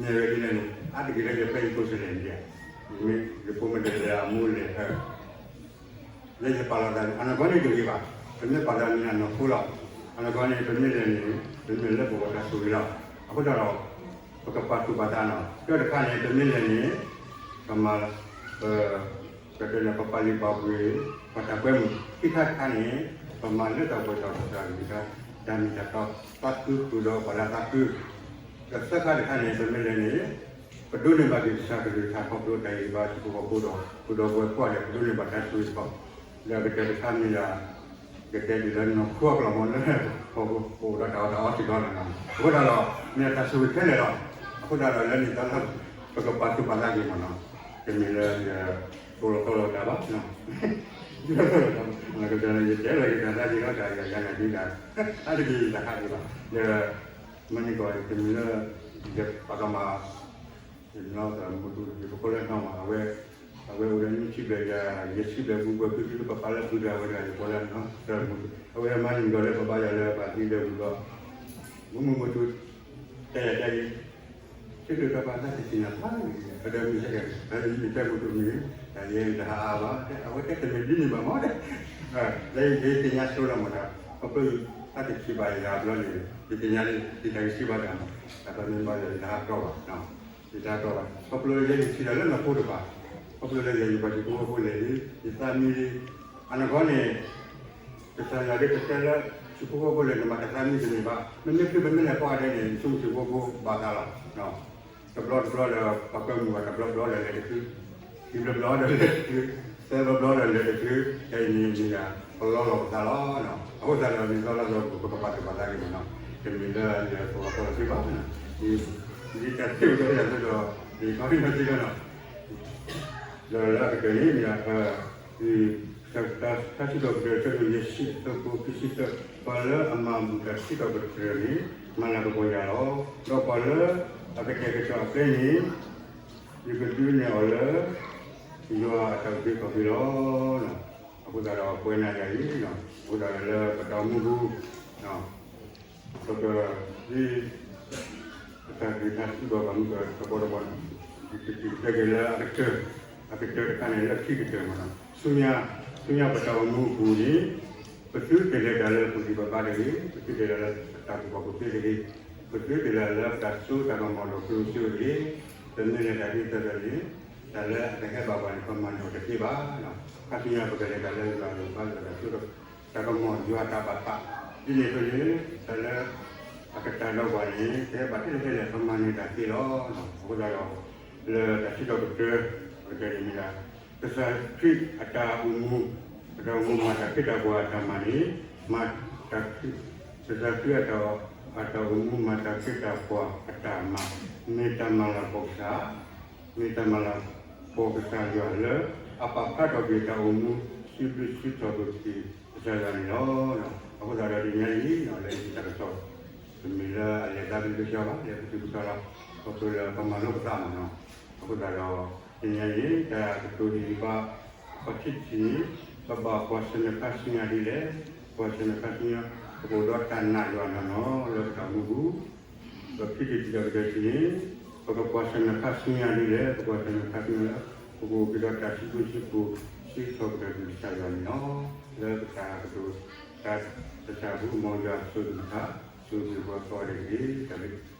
န့ၣ် အါတက့ၢ်လၢယပဲယကိးစလဲၣ်န့ၣ်, ယဖိမ့ၢ်တလဲၤအမိၢ်လဲၤဟဲ လၢယပာ်လီၤသးန့ၣ် အနီၢ်ကီၢ်န့ၣ်တဂ့ၤဘၣ်, ပမ့ၢ်ပာ်သးမ့ၢ်အနီၢ်ခိလီၤ, အနီၢ်ကီၢ်န့ၣ် ပမ့ၢ်လဲၤန့ၣ် ပမ့ၢ်လၢပဂီၢ်တၢ်ဆိၣ်ဂ့ၤလီၤ, အဃိသတးဒီး ပကပာ်သူၣ်ပာ်သးနီၤ, တၢ်တခါန့ၣ် ပမ့ၢ်လဲၤန့ၣ် ပမၤ ပ ပတဲလၢပပာ်လုၢ်ပာ်ပှ့ၤ ပတၢ်ကွဲမုာ်, ခံခါတခါန့ၣ် ပမၤလၢတၢ်ပှဲၤထီၣ်တၢ်ဂံၢ်တၢ် တၢ်မ့ၢ်တၢ်တီ သးခုဃုာ်ဒီးပှၤလၢသးခု, ဒီးသၢခါတခါန့ၣ် ပမ့ၢ်လဲၤန့ၣ် ပဒိးန့ၢ်ဘၣ်က့ၤကစၢ်ကလုၢ်ကထါ ခီဖျိတၢ်ဟ့ၣ်ဂံၢ်ဟ့ၣ်ဘါဆူဖိဃီဖိဒီး ပဒီပုၢ်ဝဲၢ်ကိးဂၤဒဲး ပဒိးန့ၢ်ဘၣ်တၢ်ဆိၣ်ဂ့ၤစ့ၢ်ကီး, ဒီးကတဲတခါမ့ၢ်ဒၣ် ကတဲဒ်လၢနီၢ်ခိအကျိာ်မ့ၢ်လၢ ပအိၣ်ဒီးတၢ်အီၣ်တၢ်အီစ့ၢ်ကီးန့ၣ်လီၤ, အဃိသတးဒီး မ့ၢ်တၢ်ဆိၣ်ဂ့ၤခဲလၢာ်လီၤ, အဃိသတးဒီးလၢနံၣ်သီလါ ပကပာ်သူၣ်ပာ်သးက့ၤမးနီၤ, တမ့ၢ်လၢယသိၣ်လီၤသီလီၤတၢ်ဘၣ် ယတဲလီၤယတၢ်သးက့ၤလီၤတၢ်ယၤယၤန့ၣ်ဒ်တၢ် အါတက့ၢ်ယတဟးက့ၤဘၣ်, ဒီး မ့ၢ်န့ၣ်ကီး တမ့ၢ်လၢ ယပာ်ကမၣ် ယနီၢ်ကမူတူ ယပခိၣ်လၢနီၢ်မး အဝဲ အဝဲအိၣ်ဒီးနွံဆံဘျဲၣ်ယၤ ယဲၢ်ဆံဘျဲၣ်ပူၤ ပှၤဖုသံလၢပပာ်လၢဖုတဂၤဝဲဒၣ် ယပှၤလၢနီၢ် အဝဲမၤန့ၢ်ဒီးလၢပဘါယွၤလၢပှၤသံလၢပူၤဒီး မူမူမူတူ တဲယၤတဲအံၤ ဆၢကတီၢ်ပှၤသးတထံၣ်နၤဖးဂ့ၤ အဒီးမ့ၢ်ဆၢကတီၢ် ယတဲမူတူမ့ၢ် တၢ်ယဲယတဟးအါဘၣ် အဝဲတဲတမ့ၢ်ဒ်န့ၣ်ဘၣ်မး လၢယသ့ၣ်ညါဆိလီၤမးတၢ် ခီဖျိယသးတထံၣ်ဘၣ်ယၤဘျီန့ၣ် ယသ့ၣ်ညါလၢယတၢ်ကဆံးဘၣ်တၢ်မး တၢ်ပမ့ၢ်ဘၣ်ယၤယတဟးကီဘၣ် ယတဟးကီဘၣ် ခီဖျိလၢယဲယထံၣ်တၢ်လၢနီၢ်ခိတဖၣ် ခီဖျိလၢယဲယပှၤဟံၣ်ဖိဃီဖိလဲၣ်လံ ယသးမံလံ အနီၢ်ကီၢ်န့ၣ် ကစၢ်ယွၤဒ်ကတဲလၢ ဟံၣ်ဖိဃီဖိလဲၣ် နမၤတၢ်သးမံတန့ၢ်ဘၣ် မ့မ့ၢ်ဖုပမ့ၢ်လဲၤကိးဂၤဒဲးန့ၣ် ယဆိကမိၣ်ဟံၣ်ဖိဃီဖိဘၣ်သးလီၤ တဘျီတဘျီဒီး ပှၤကွဲမုာ်ဘၣ်တဘျီဘျီဒီးလဲၤတချုး ခံဘျီဘျီဒီးလဲၤတချုး သၢဘျီဘျီဒီးလဲၤတချုး ခဲအံၤန့ၣ်မ့ၢ်ဒၣ် ပလီလီၤပသးလီၤ အဃိသတးဒီး နံၣ်သီလါသီပကပာ်သူၣ်ပာ်သးက့ၤမးနီၤ တမ့ၢ်လၢယသိၣ်လီၤသီလီၤသုဘၣ် ယတၢ်သ့ၣ်အိၣ်ဒီးယၤသိးဒီး ယခီဒံနီၤစ့ၢ်ကီးနီၤ ဒီးလၢအကတၢၢ်န့ၣ် မ့ၢ်ဒၣ် တၢ်စံးထီၣ်ပတြၢၤ အဆၢဒိၣ်ယဲၢ်ဆံ အဆၢဖိခံဆံသၢ, ပှၤလၢအမၤဘူၣ်တၢ်စံးထီၣ်ပတြၢၤန့ၣ် မၤလၤကပီၤယၤလီၤ. ဒီးပှၤလၢအကတဲာ်ကတီၤအကျဲန့ၣ် ယကဒုးနဲၣ်အီၤလၢ ယွၤအတၢ်အုၣ်က့ၤခီၣ်က့ၤလီၤ. အဃိသတးဒီး ပဝဲနၤယၤအံၤ အဃိသတးဒီးလၢပတၢ်အိၣ်မူပူၤ ပက ဒ် ပတၢ်ဂ့ၢ်တၢ်စံးဘၣ်ပှၤမုၢ်ကတဘီတဘီန့ၣ် ယကတဲက့ၤလၢအကတၢၢ် အကတၢၢ်တခါန့ၣ် လၢခံကတၢၢ်မးနီၤ ဆူညါ ဆူညါပတၢ်အိၣ်မူအပူၤန့ၣ် ပသုတလဲၤတၢ်လၢပဂံၢ်ပဘါတဂ့ၤ, ပသုတလဲၤတၢ်လၢပတၢ်ကူၣ်ဘၣ်ကူၣ်သ့တဂ့ၤ, ပသုတလဲၤလၢပတၢ်စိတၢ်ကမီၤဒီးကျိၣ်စ့တဂ့ၤ, ပမ့ၢ်လဲၤတၢ်ဒ်သိးသိးန့ၣ် တၢ်လၢအကဟဲဘၣ်ပှၤန့ၣ် ပမၤန့ၢ်အီၤတသ့ဘၣ်. ခါဆူညါပကလဲၤတၢ်လၢယွၤအဂံၢ်ဘါ ယွၤတၢ်စိ တၢ်ကမီၤ ယွၤတၢ်ဘၣ်သး ဒ်န့ၣ်အသိးန့ၣ် တၢ်လၢအကတၢၢ်ဒီးပှၤန့ၣ် ကဟဲဘၣ်ထဲလဲၣ်ထဲလဲၣ် ပမၤန့ၢ်တၢ်သ့လီၤ. အဃိသတးဒီး လၢတၢ်စံးထီၣ်ပတြၢၤ ပကတဲန့ၣ်မ့ၢ်ဒၣ် ကစၢ်ခရံာ်အတၢ်အိၣ်မူ အတၢ်အိၣ်မူမၤတၢ်ခ့တၢ်ပှၤအတၢ်မၤန့ၣ် မၤတၢ်ခ့ ကစၢ်ခရံာ်အတၢ် အတၢ်အိၣ်မူမၤတၢ်ခ့တၢ်ပှၤအတၢ်မၤ, မ့ၢ်တၢ်မၤလၤကပီၤကစၢ်, မ့ၢ်တၢ်မၤလၤကပီၤကစၢ်ယွၤလၢ အပာ်ဖျါထီၣ်က့ၤတၢ်အိၣ်မူ စံးဘျုးစံးထီၣ်ပတြၢၤက့ၤကစၢ်ယွၤန့ၣ်လီၤ. အဃိသတးဒီးတနံၤအံၤ လၢတၢ်ကစီၣ် တမ့ၢ်လၢအလဲၤသးဘျ့ကဆှီဘၣ်, လဲၤပတုာ်ပကတီၢ်လီၤ, ခီဖျိလၢပမၤလိပသးမ့ၢ်နီၤ. အဃိသတးဒီး တနံၤအံၤ တၢ်ကတိၤဒ်န့ၣ်ဘၣ်, အခီၣ်ထံးတထံၣ်န့ၣ် ပဘၣ်ကွၢ်ဆၢၣ်မဲာ်ခါဆူညါဒ်လဲၣ်, ကွၢ်ဆၢၣ်မဲာ်ခါဆူညါ ပကအိၣ်ဒီးတၢ်နာ်ယွၤနီၢ်နီၢ်လၢပတၢ်အိၣ်မူပူၤ, ဒီးခံထံၣ်တထံၣ်ဒီးကတၢၢ်တထံၣ်န့ၣ် ပကကွၢ်ဆၢၣ်မဲာ်ခါဆူညါဒ်လဲၣ်, ပကွၢ်ဆၢၣ်မဲာ်ခါဆူညါလၢ ပကအိၣ်က့ၤဒီးတၢ်စံးဘျုးစံးဖှိၣ် စံးထီၣ်ပတြၢၤက့ၤကစၢ်ယွၤန့ၣ်လီၤ. လၢပတၢ်ကတိၤ တၢ်ကစၢ်ပူၤ မ်ယွၤဆိၣ်ဂ့ၤပှၤကိးဂၤဒဲးတက့ၢ်. တၢ်ဘျုး